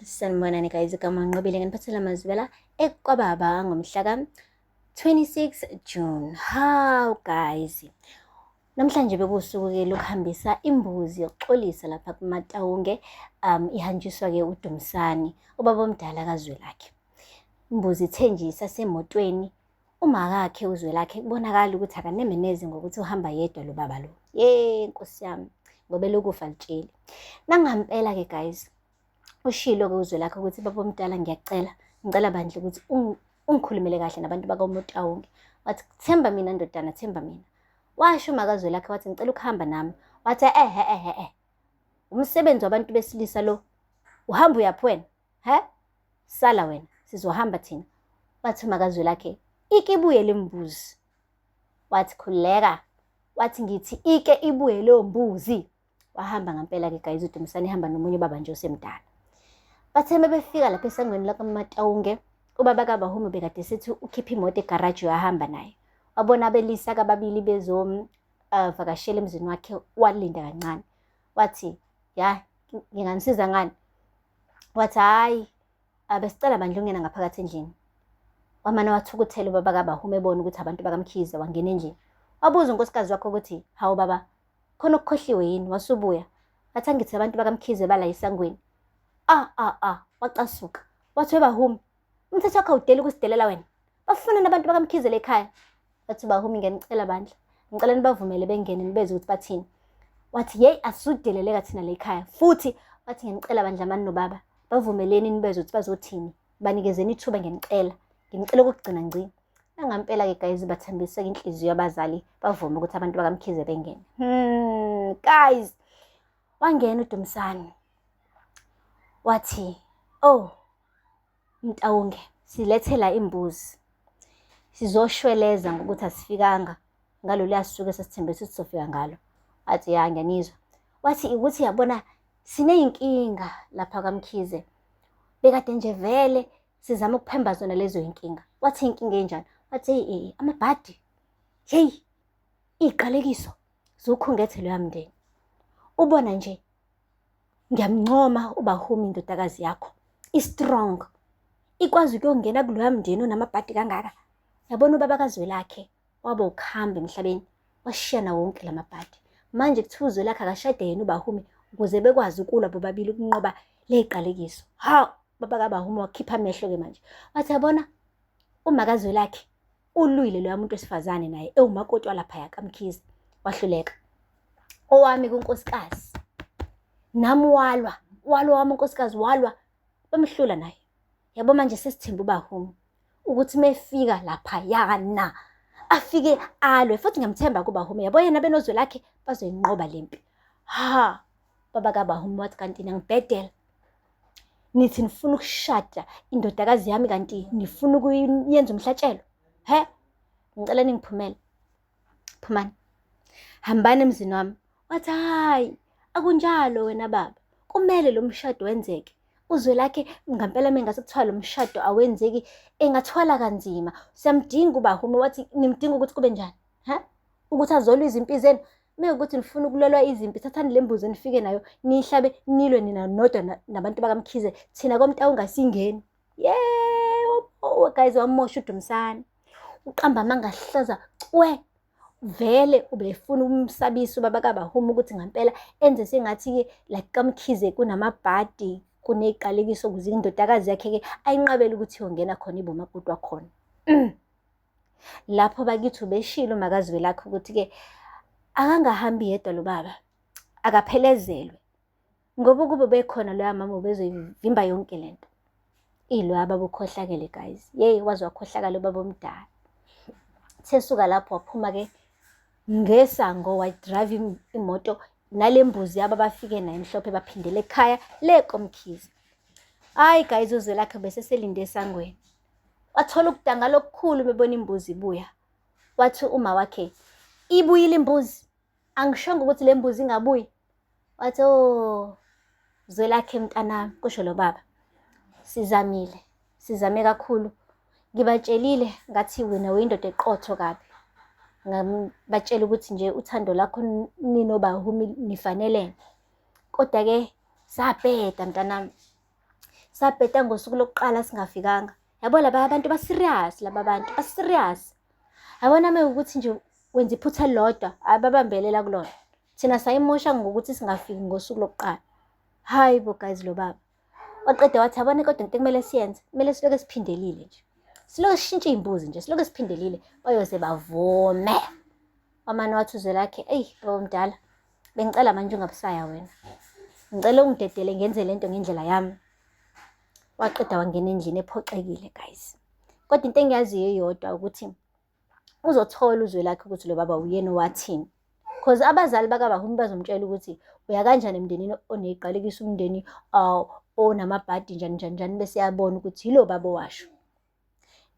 Sanibonani guys, igama Nqobile nginiphathela amazwela ekwababa ngomhla ka-26 June. How guys, namhlanje bekuwusuku-ke lokuhambisa imbuzi yokuxolisa lapha kuMatawunge, ihanjiswa-ke uDumsani, ubaba omdala kaZwelakhe. Imbuzi ithe nje isasemotweni, umakakhe uZwelakhe kubonakala ukuthi akaneme neze ngokuthi uhamba yedwa lo baba lo. Ye Nkosi yami, ngoba elokufa litsheli. Nangampela-ke guys, ushilo-ke uZwelakhe ukuthi baba omdala ngiyacela, ngicela bandla ukuthi ungikhulumele kahle nabantu bakwaMotawunge. Wathi themba mina ndodana, themba mina. Washo umakazwelakhe wathi ngicela ukuhamba nami. Wathi ehe ehe eh. Umsebenzi wabantu besilisa lo. Uhamba uyaphi wena? He? Sala wena, sizohamba thina. Wathi umakazwelakhe ike ibuye le mbuzi. Wathi khululeka. Wathi ngithi ike ibuye leyo mbuzi. Wahamba ngampela-ke guys uDumisani ehamba nomunye ubaba nje osemdala. Bathe befika lapha esangweni lakaMatawunge, ubaba kaBahume bekade sethi ukhipha imoto egaraji uyahamba naye. Wabona abelisa kababili bezomvakashela emzini wakhe, walinda kancane. Wathi, ya, nginganisiza ngani? Wathi, hhayi, besicela bandla ungena ngaphakathi endlini. Wamane wathukuthela ubaba kaBahume ebona ukuthi abantu bakaMkhize, wangena endlini. Wabuza unkosikazi wakhe ukuthi, hawu baba, khona okukhohliwe yini? Wasubuya. Wathi angithi abantu bakaMkhize bala esangweni. Ah ah ah, wacasuka. Wathi weBahume, umthetho wakho awudeli ukusidelela wena. Bafuna nabantu bakaMkhize la ekhaya. Wathi uBahume ngiyanicela bandla. Ngicela nibavumele bengene nibezwe ukuthi bathini. Wathi yeyi asudeleleka thina la ekhaya. Futhi wathi ngiyanicela bandla mani nobaba. Bavumeleni nibezwe ukuthi bazothini. Banikezeni ithuba ngiyanicela. Nginicela ukugcina ngci. Nangampela-ke guys bathambiseka inhliziyo abazali bavuma ukuthi abantu bakaMkhize bengene. Guys, wangena uDumsani. Wathi, oh, Mtawunge, silethela imbuzi. Sizoshweleza ngokuthi asifikanga ngaloluya suku esasithembisa ukuthi sizofika ngalo. Wathi, ya ngiyanizwa. Wathi ukuthi yabona siney'nkinga lapha kaMkhize. Bekade nje vele sizama ukuphemba zona lezo y'nkinga. Wathi iy'nkinga ey'njani? Wathi eyi amabhadi, heyi, iy'qalekiso ziwukhungethe loya mndeni. Ubona nje ngiyamncoma uBahumi indodakazi yakho, i-strong, ikwazi ukuyongena kuloya mndeni onamabhadi kangaka. Yabona ubaba kaZwelakhe waba ukuhamba emhlabeni washiya nawo wonke lamabhadi. Manje kuthiwa uZwelakhe akashade yena uBahumi ukuze bekwazi ukulwa bobabili ukunqoba ley'qalekiso. Ha, baba kaBahumi wakhipha amehlo-ke manje. Wathi yabona umakaZwelakhe ulwile loya muntu wesifazane naye ewumakoti walaphaya kaMkhize, wahluleka. Owami kunkosikazi nami walwa, walwa wami unkosikazi walwa, bamhlula naye. Yabo manje sesithemba uBahumi ukuthi mefika laphayana afike alwe, futhi ngiyamthemba kuBahumi. Yabo yena benoZwelakhe bazoyinqoba le mpi. Ha, baba kaBahumi wathi kanti nangibhedela. Nithi nifuna ukushada indodakazi yami kanti nifuna ukuyenza umhlatshelo. He? Ngicela ningiphumele. Phumani. Hambani emzini wami. Wathi hayi, akunjalo wena baba. Kumele lo mshado wenzeke. UZwelakhe ngampela mengase kuthiwa lo mshado awenzeki engathwala kanzima. Siyamdinga uBahume. Wathi nimdinga ukuthi kube njani? Ha? Ukuthi azolwa izimpi zenu. Mekuwukuthi nifuna ukulwelwa izimpi, thathani le mbuzi nifike nayo niyihlabe nilwe nina nodwa nabantu bakaMkhize. Thina koMtawunga asingeni. Yebo, guys wamosha uDumsani. Uqamba amanga ahlaza cwe. Vele ubefuna ukumsabisa ubaba kaBahumi ukuthi ngampela enze sengathi-ke like kaMkhize kunamabhadi, kuney'qalekiso ukuze indodakazi yakhe-ke ayinqabele ukuthi iyongena khona ibe umakoti wakhona. Lapho bakithi ubeshilo uMakaZwelakhe ukuthi-ke akangahambi yedwa lo baba, akaphelezelwe. Ngoba ukube bekhona loya mama ubezoyivimba yonke lento. Iloya baba ukhohlakele guys. Yeyi waze wakhohlakala ubaba omdala. Thesuka lapho waphuma-ke ngesango wayidrayiva imoto nale mbuzi yabo abafike nayo emhlophe baphindele ekhaya le koMkhize. Hhayi guys uZwelakhe beseselinde esangweni. Wathola ukudangala okukhulu bebona imbuzi ibuya. Wathi uma wakhe, ibuyile imbuzi. Angishongo ukuthi le mbuzi ingabuyi. Wathi, oh, Zwelakhe mntanami, kusho lo baba. Sizamile, sizame kakhulu. Ngibatshelile ngathi wena uyindoda eqotho kabi. Ngabatshela ukuthi nje uthando lakho ninoBahumi nifanelene. Kodwa-ke sabheda mntanami. Sabheda ngosuku lokuqala singafikanga. Yabo laba abantu ba-serious laba bantu ba-serious. Yabona uma ukuthi nje wenza iphutha elilodwa ababambelela kulona. Thina sayimosha ngokuthi singafiki ngosuku lokuqala. Hayi bo guys lo baba. Waqeda wathi yabona kodwa into ekumele siyenze, kumele siloke siphindelile nje. Siloke sishintshe iy'mbuzi nje, siloke siphindelile bayoze bavume. Wamane wathi uZwelakhe, eyi baba omdala, bengicela manje ungabusaya wena. Ngicela ungidedele ngenze lento ngendlela yami. Waqeda wangena endlini ephoxekile guys. Kodwa into engiyaziyo iyodwa ukuthi uzothola uZwelakhe ukuthi lo baba uyena owathini. Cause abazali bakaBahumi bazomtshela ukuthi uya kanjani emndenini oneyiqalekisa umndeni onamabhadi njani njani njani bese yabona ukuthi yilo baba owasho.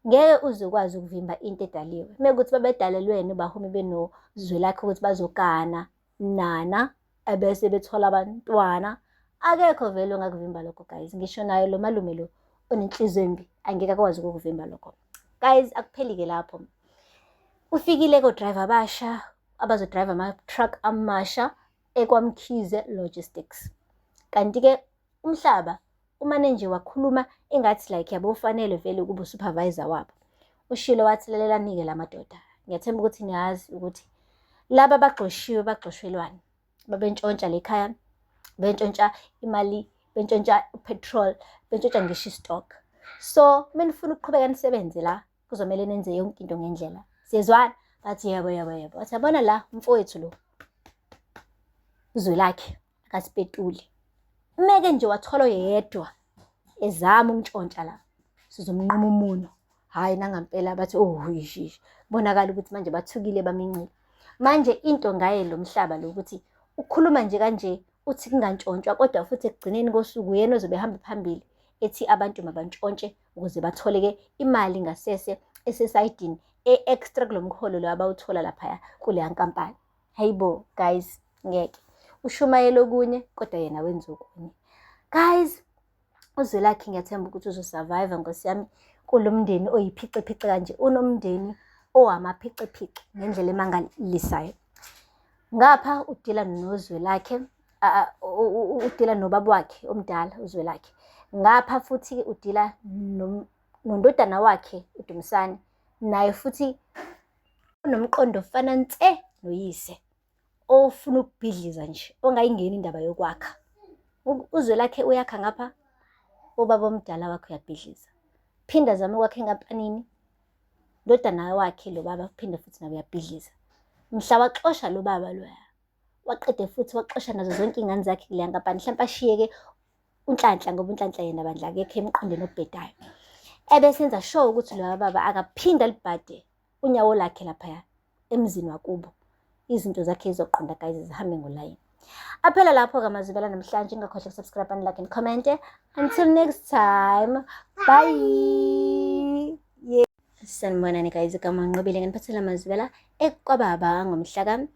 Ngeke uze ukwazi ukuvimba into edaliwe. Uma kuthi babedalelwene uBahumi benoZwelakhe ukuthi bazogana nana ebese bethola abantwana, akekho vele ongakuvimba lokho guys. Ngisho naye lo malume lo onenhliziyo embi angeke akwazi ukukuvimba lokho. Guys, akupheli-ke lapho. Ufikile ko-driver abasha abazodrayiva ama-truck amasha ekwaMkhize Logistics. Kanti-ke umhlaba umane nje wakhuluma engathi like yabo ufanele vele ukuba usupervisor wabo. Ushilo wathi lalelani-ke la madoda. Ngiyathemba ukuthi niyazi ukuthi laba abagxoshiwe bagxoshelwani. Babentshontsha le khaya, bentshontsha imali, bentshontsha upetrol, bentshontsha ngisho i-stock. So uma nifuna ukuqhubeka nisebenze la, kuzomele nenze yonke into ngendlela. Siyezwana? Bathi yebo yebo yebo. Wathi yabona la umfowethu lo uZwelakhe akasipetuli. Meke nje wathola oyedwa ezama ukuntshontsha la, sizomnquma umuno. Hhayi nangampela bathi oh ishishi. Kubonakala ukuthi manje bathukile bamincile. Manje into ngaye lo mhlaba lo ukuthi ukhuluma nje kanje uthi kungantshontshwa kodwa futhi ekugcineni kosuku uyena ozobe ehamba phambili ethi abantu mabantshontshe ukuze bathole-ke imali ngasese esesayidini e-extra kulo mholo lo abawuthola laphaya kuleya nkampani. Hayibo guys, ngeke. Ushumayela okunye kodwa yena wenza okunye. Guys, uZwelakhe ngiyathemba ukuthi uzosurvive nkosi yami kulo mndeni oyiphiciphici kanje. Unomndeni owamaphiciphici ngendlela emangalisayo. Ngapha udila noZwelakhe, udila nobaba wakhe omdala uZwelakhe. Ngapha futhi udila nondodana wakhe uDumisani, naye futhi onomqondo ofana nse noyise, ofuna ukubhidliza nje, ongayingeni indaba yokwakha. UZwelakhe uyakha ngapha, ubaba omdala wakhe uyabhidliza. Phinda azame ukwakha enkampanini, ndodana wakhe lo baba uphinde futhi naye uyabhidliza. Mhla waxosha lo baba loya, waqede futhi waxosha nazo zonke iy'ngane zakhe kuleya nkampani, hlampe ashiyeke uNhlanhla ngoba uNhlanhla yena bandla akekho emqondweni obhedayo. Ebesenza sure ukuthi loya baba akaphinde alibhade unyawo lakhe laphaya emzini wakubo. Izinto zakhe zizoqonda guys, zihambe ngolayini. Aphela lapho-ke amazwibela namhlanje. Ungakhohlwa ukusubscribe and like and comment. Until next time, bye. Yeah. Sanibonani guys, igama Nqobile nginiphathela amazwibela ekwababa ngomhla ka